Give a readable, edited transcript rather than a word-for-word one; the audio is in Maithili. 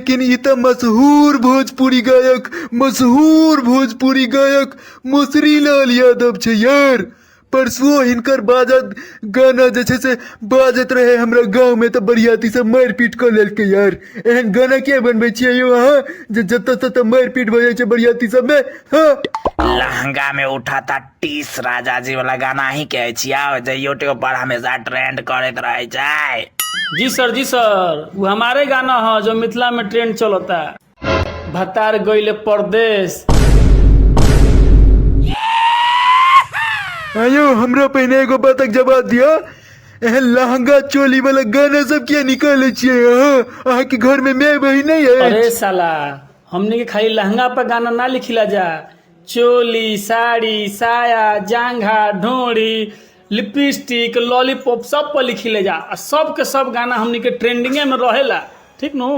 लेकिन ई तऽ मशहूर भोजपुरी गायक, मशहूर भोजपुरी गायक मुसरी लाल यादव छै यार। परसुओ हिनकर बाजत गाना जे छै से बाजत रहे हमरा गाँव में, तऽ बरियाती सब मारि पीट कऽ लेलकै यार। एहन गाना किया बनबै छियै यौ अहाँ जे जतऽ ततऽ मारि पीट भऽ जाइ छै बरियाती सबमे? हँ, लहंगा में उठाता टीस राजा जी वाला गाना ही के छियै जे यूट्यूब पर हमेशा ट्रेंड करैत रहे छै। जी सर, जी सर, वो हमारे गाना है जो मिथिला में ट्रेंड चलता है। भतार गईले परदेश। आयो, हमरा पहिने एगो बातक जवाब दिअ, एहन लहंगा चोली वाला गाना सब किया निकालै छियै अहाँ? अहाँके घर में माय बहिन नहि अछि? अरे साला, हमने के खाली लहंगा पर गाना ना लिखिला जा, चोली, साड़ी, साया, जांघा, ढोड़ी, लिपस्टिक, लॉलीपॉप सब पर लिखिले जा, आ सब के सब गाना हमनी के ट्रेंडिंगे में रहेला, ठीक नु?